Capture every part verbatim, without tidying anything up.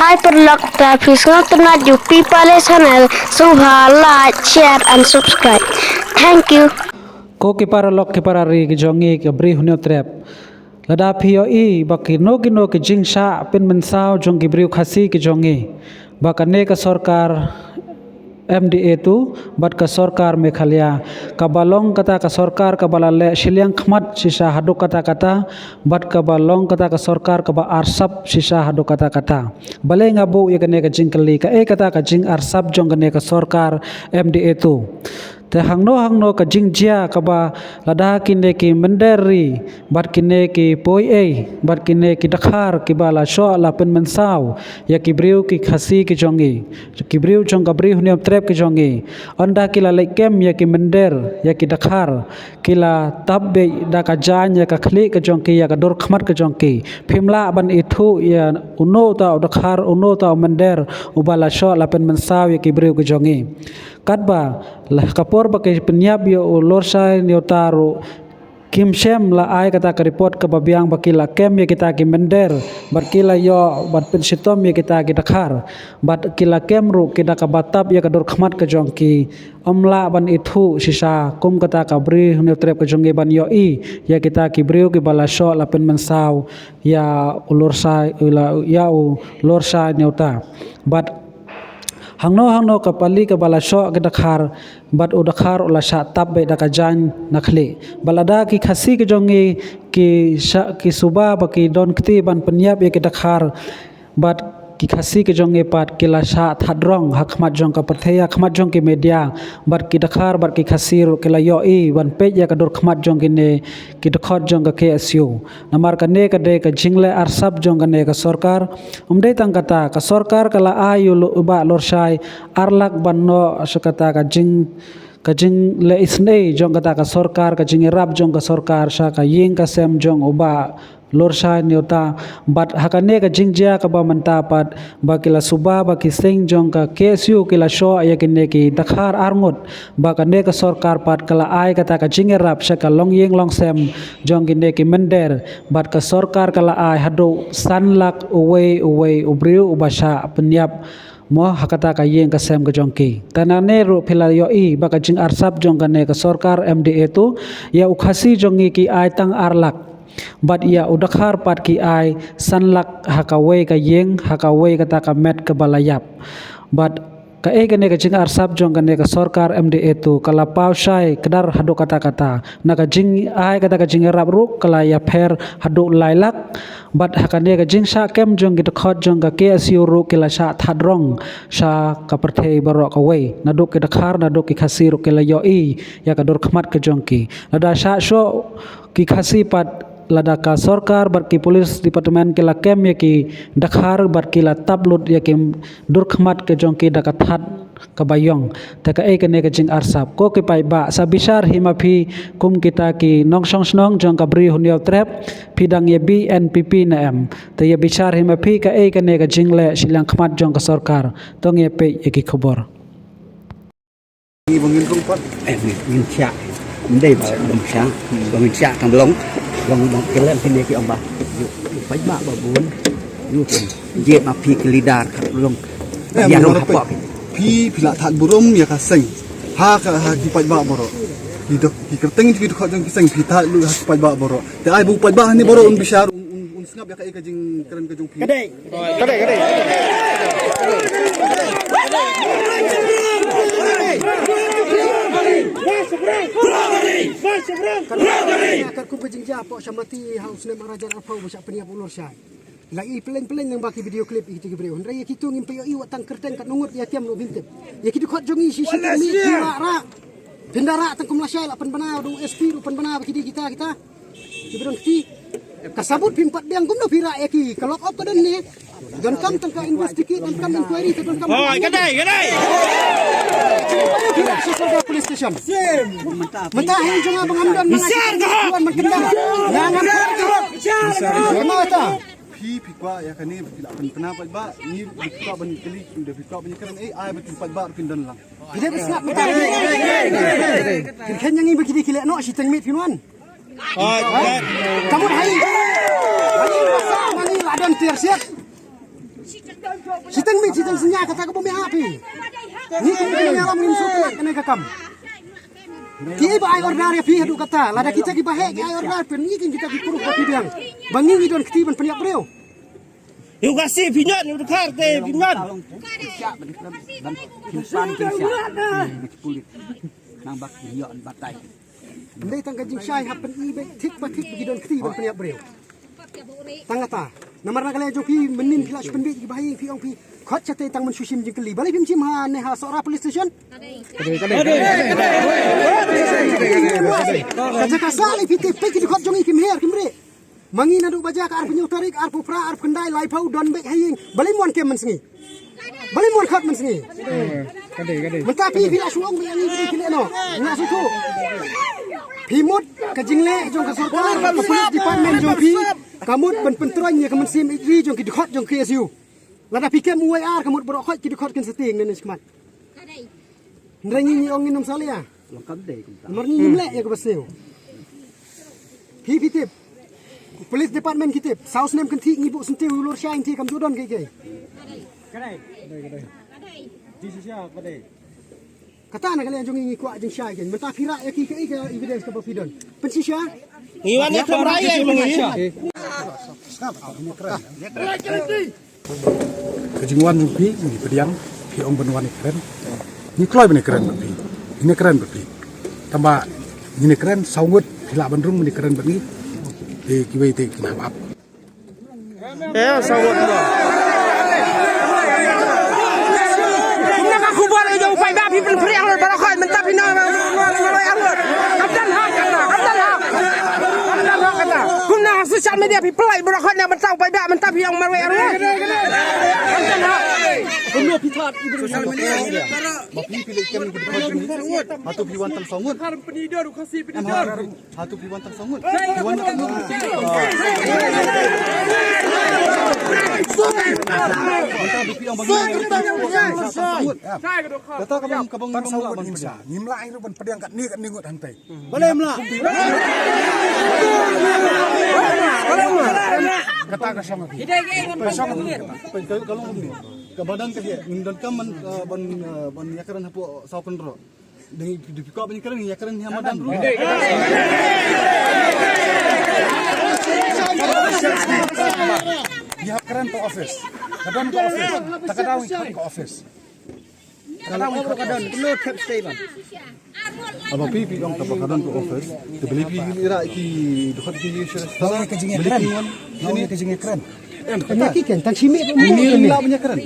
Ai paralok, ta phi sngewtynnat ïa u Pipale channel, sngewbha like, share and subscribe. Thank you. Ko ki paralok ki parari ki jong ngi ki briew Hynñiewtrep. Lada phi ïohi ba kino kino ki jingshah pynmynsaw jong ki briew Khasi ki jong ngi, ba kane ka sorkar M D A two bad ka sorkar Meghalaya, kaba long kata ka sorkar kaba la leh shiliang khmat shisha haduh katta katta, bad kaba long kata ka sorkar kaba arsap shisha haduh katta katta. Balei nga buh ïa kane ka jingkylli, kaei kata ka jingarsap jong kane ka sorkar M D A two? Te hangno hangno ka jingjia kaba lada kine ki mynder ri bad kine ki poiei bad kine ki dkhar kiba la shoh la pynmynsaw ïa ki briew ki Khasi ki jong ngi, ki briew jong ka briew Hynñiewtrep ki jong ngi, ynda ki la leit kem ïa ki mynder, ïa ki dkhar, ki la tap beit da ka jaiñ ïa ka khlieh ka jong ki, ïa ka dur khmat ka jong ki. Phim lah ban ithuh ïa uno uta u dkhar, uno uta u mynder uba la shoh la pynmynsaw ïa ki briew ki jong ngi. Katba la ka por ba ki pynïap ïa u Lorshai Newta ruh, kim shym la ai kata ka report kaba biang ba ki la kem ïa kita ki mynder, bad ki la ïoh bad pynshitom ïa kita ki dkhar, bad ki la kem ruh ki da kaba tap ïa ka dur khmat ka jong ki. Ym lah ban ithuh shisha kum kata ka briew Hynñiewtrep ka jong ngi ban ïohi ïa kita ki briew kiba la shoh la pynmynsaw ïa u Lorshai, ïa u Lorshai Newta. Bad hangno hangno ka pali kaba la shoh ki dkhar, bad u dkhar u la shah tap beit da ka jaiñ na khlieh. Bad lada ki Khasi ki jong ngi ki shah, ki suba ba ki don kti ban pynïap ïa ki dkhar, bad ki Khasi ki jong ngi pat ki la shah thad rong ha khmat jong ka pyrthei, ha khmat jong ki media, bad ki dkhar bad ki Khasi ruh ki la ïohi ban peit ïa ka dur khmat jong kine ki dkhot jong ka K S U. Namar kane ka dei ka jingleh arsap jong kane ka sorkar. Ym dei tang kata, ka sorkar ka la ai ïa u Bah Lorshai ar lak ban noh sha kata ka jing, ka jingleh isynei jong kata ka sorkar, ka jingïarap jong ka sorkar sha ka ïing ka sem jong u Bah Lorshai Newta. Bad ha kane ka jingjia kaba mynta pat, ba ki la suba ba ki seng jong ka K S U ki la shoh ïa kine ki dkhar arngut, ba kane ka sorkar pat ka la ai kata ka jingïarap sha ka longïing longsem jong kine ki mynder, bad ka sorkar ka la ai haduh san lak uwei uwei u briew uba shah pynïap, mo, ha kata ka ïing ka sem ka jong ki. Te nangne ruh phi la ïohi ba ka jingarsap jong kane ka sorkar M D A two, ïa u Khasi jong ngi ki ai tang ar lak. Bad ïa u dkhar pat ki ai san lak ha kawei ka ïing, ha kawei kata ka met kaba la ïap. Bad kaei kane ka jingarsap jong kane ka sorkar M D A two, ka la paw shai kdar haduh katta katta. Na ka jingai kata ka jingïarap ruh ka la ïapher haduh lai lak. Bad ha kane ka jingshah kem jong ki dkhot jong ka K S U ruh ki la shah thad rong sha ka pyrthei baroh kawei. Naduh ki dkhar, naduh ki Khasi ruh ki la ïohi ïa ka dur khmat ka jong ki. Lada shah shoh ki Khasi pat, lada ka sorkar bad ki police department ki la kem ïa ki dkhar bad ki la tap lut ïa ki dur khmat ka jong ki da ka thad kaba ïong. Te kaei kane ka jingarsap? Ko ki paidbah, sa bishar hi ma phi kum kita ki nongshong shnong jong ka Bri Hynñiewtrep, phi dang ïa B N P P ne em? Te ïa bishar hi ma phi kaei kane ka jingleh shiliang khmat jong ka sorkar. To ngin ïa peit ïa ki khubor. Ngi ba ngin rung pat. Eh, ngin, ngin shah. Ndei ba ngin shah. Ba ngin shah tang ba long. Ba ngin, ba ngin kylliang kine ki ong ba. Ïoh, ïoh paidbah ba bun. Ïoh, jied ma phi ki leader ka long. Eh, ïa rung hapoh phi. Phi, phi la thad burom ïa ka seng. Ha ka, ha ki paidbah baroh. Ki dok, ki kyrteng ki dkhot jong ki seng phi thad lut ha ki paidbah baroh. Te ai ba u paidbah hangne baroh un bishar, un, un, un sngap ïa kaei ka jingkren ka jong phi. Ka dei. Ka dei, ka dei. Katkum ka jingjia hapoh Shamati ha u snem ar hajar arphew ba shah pynïap u Lorshai. La i pyllein pyllein lyngba ki video clip ïa kita ki briew. Hynrei ïa kito ngim pat ïohi wat tang kyrteng katno ngut ïa kem ruh ngim tip. Ïa ki dkhot jong ngi shisha ki mih ki rah rah. Phin da rah tang kum lashai la pynbna da u S P ruh pynbna ba ki dei kita kita. Ki ba don kti. Ka sabut phim pat biang kumno phi rah ïa ki, ka lok op ka don ne. Donkam tang ka investigate, donkam inquiry, te donkam. Oi, ka dei, ka dei. Phi rah sha Sorga Police Station. Mynta hi jong nga ba ngam don. Bishar ka hok. Wan ban kyndang. Nga ngam. Bishar ka hok. Phi, phi kwah ïa kane, phi lah pynpaw paidbah, ngi phi kwah ban kylli, phi kwah ban kren, eh, ai ba phi paidbah phin don lang. Phi dei ba sngap mynta. Phin khein ïa ngi ba ki dei ki leh noh shiteng miet phin wan. Ka mut hai. Hai ba sa ma ngi la don tiar siat. Shiteng miet shiteng synñia kata ka bym ïa phi. Ngi kum ki nongïalam ngim sngewthuh kane ka kam. Ki ba ai order ïa phi haduh kata, lada kita ki ba heh ki ai order pynïaid kita ki proof ba phi biang. Ba ngi ngi don kti ban pynïap briew. Ïa ka si phi ñion, ïa ka khar te phi ñion. Nang bak ïa batai. Ndei tang ka jingshai hap pyn-i beit thik ba thik ba ki don kti ban pynïap briew. Tang kata. Namar na ka liang jong phi mynnin phi la shu pynbeit ki ba ha ïing phi ong phi khot shatei tang ban shu shim jingkylli. Balei phim shim ha ne ha Sohra police station? Ka jaka sah lei phi te peit ki dkhot jong ngi kim her kim rieh. Ma ngi naduh ba jia ka arphew hynñiew tarik, arphew phra, arphew khyndai, laiphew don beit ha ïing. Balei mon kem mynsngi? Balei mon khot mynsngi? Mynta phi phi la shu ong ba ïa ngi ki leh noh. Nga shu tu. Phi mut ka jingleh jong ka sorkar, ka police department jong phi, ka mut ban pyntroiñ ïa ka mynsiem ïeit ri jong ki dkhot jong K S U. Lada phi kem uwei ar ka mut baroh khoit ki dkhot kin sa tieng ne ne shikmat. Hynrei ngi ngi ong ngin ym salia. Long kam dei kumta. Namar ngi ngim leh ïa kaba sniew. Phi phi tip. Police department ki tip. Saw snem kynthih ngi buh syntiew u lor shai ngi kam ju don kiei kiei. Kata na ka liang jong ngi ngi kwah jingshai kein. Mynta phi rah ïa ki kaei ka evidence kaba phi don. Pynshisha. Ngi wan ïa ka rai ïa ngi. Ka jingwan jong phi ngi pdiang, phi ong ban wan ïakren. Ngi kloi ban ïakren bad phi. Ngi ïakren bad phi. Tangba ngi ïakren saw ngut, phi lah ban rung ban ïakren bad ngi. Te kiwei te kin hap ap. Eh, saw ngut. Kumne ka khubor ïa u paidbah phi pynphriang baroh khoit mynta phi na. Kam don ha kata, kam don ha. Kam don ha kata. Kumne ha social media phi pynlait baroh khoit na mynta u paidbah mynta phi ong marwei arwei. Social media. Ba phi phi leh kem ni. Hato phi wan tang saw ngut. Hato phi wan tang saw ngut. Phi wan tang saw ngut. Kata ka bang ka bang tang saw ngut ngim sa. Ngim lah ruh ban pdiang katne katne ngut hangtai. Balei mla? Kata ka shong. Ka shong. Ka long ni. Ka madan ka hi. Ngin donkam ban, eh, ban, eh, ban ïakren hapoh saw kynroh. Dei dei phi kwah ban ïakren, ïakren ha madan ruh. Ïa kren ka office. Ka don ka office. Ta ka daw ïa ka office. Ka daw ïa ka don. Kano thep stay ban. Aba phi phi ong ka ba ka don ka office. Te beli phi ira ki dkhot ki ïa sha. Ka jingïakren. Ka jingïakren. Kane ki ken tang shi miet ruh. Ni la ban ïakren.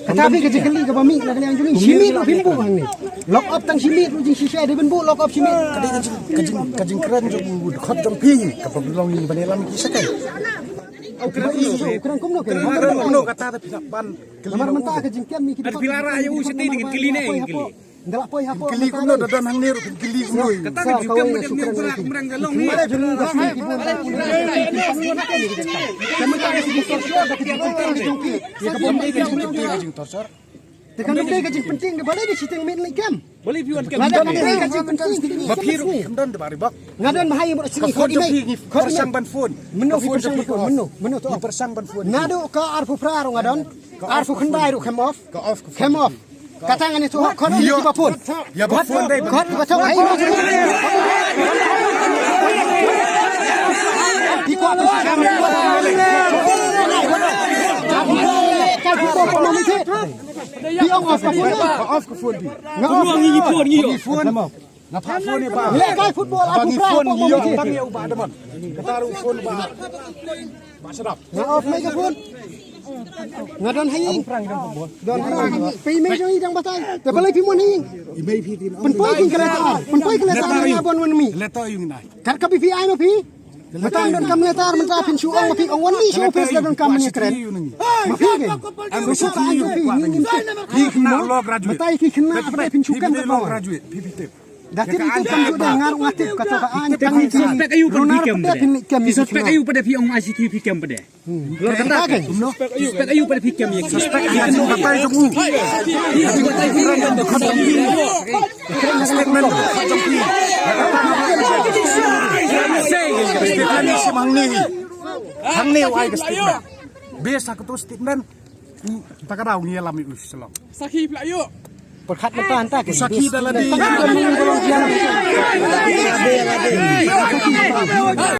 Kata phi ka jingkylli kaba mih na ka liang jong ngi. Shi miet ruh phim buh hangne. Lock up tang shi miet ruh jingshisha dei ban buh lock up shi miet. Ka dei ka jing, ka jing, ka jingkren jong u dkhot jong phi. Kaba long ni ban ïalam ki sakai. Au kren kumno, kren kumno, kren kumno kata da phi nak ban. Namar mynta ka jingkem ni ki dkhot. Phi la rah ïa u shatei dei kylli ne kylli. Nda la poi hapoh. Kylli kumno da don hangne ruh kylli kumno. Kata ka jingkem mynta ka long ni. Mara jong ngi ka sngi ki bun. Ka mynta ka jingkem. Ka bun ka jingkem ka jingtorture. Te kan dei ka jingpynting de balei de shiteng miet lei kem. Balei phi wan kem. Lada kan dei ka jingpynting de. Ba phi ruh kam don de ba ri bak. Nga don ba hai mut ka sngi khot email. Khot email ban phone. Mynno phi pyrshang ban phone. Mynno, mynno to. Pyrshang ban phone. Naduh ka arphew phra ruh nga don. Arphew khyndai ruh kem off. Ka off. Kem off. Kata ngan ïathuh khot ïa kiba phone. Ïa ba phone dei. Khot kiba thok ai. Ki kwah tu. Ki ong off ka phone. Off ka phone di. Nga off ngi phone ngi phone. Nga phah phone ïa ba. Leh kai football aku phone ïa ba. Tang ïa u ba da man. Kata ruh phone ba. Ba shadap. Nga off mai ka phone. Nga don ha ïing. Don ha ïing. Pei mei jong i dang batai. Te balei phi mon ha ïing. I mei phi tin. Pynpoi kin ka letter. Pynpoi kin letter nga bon wan mi. Letter ïa ngi nai. Kat ka phi ai ma phi. Mynta don kam letter mynta phin shu ong ma phi ong wan mi shu office da don kam ni kren. Ma phi ke. Am shu ka an phi ni ni. Phi kena law graduate. Mynta ki kena apa phin shu kam ka law graduate. Phi phi tip. Da tip itu kam tu da ngar ngatip kata ka an tang ni. Suspect ayu pun phi kem pade. Suspect ayu pade phi ong I C T V phi kem pade. Lor kata ke. Suspect ayu pade phi kem ya. Suspect ayu pade phi kem ya. Statement. Statement ni sim hangne hi. Hangne u ai ka statement. Base ha katu statement. U, ta ka daw ngi ïalam ïa u shalong. Sakhi pla ïoh. Pyrkhat na ta hanta ke. Sakhi da lade.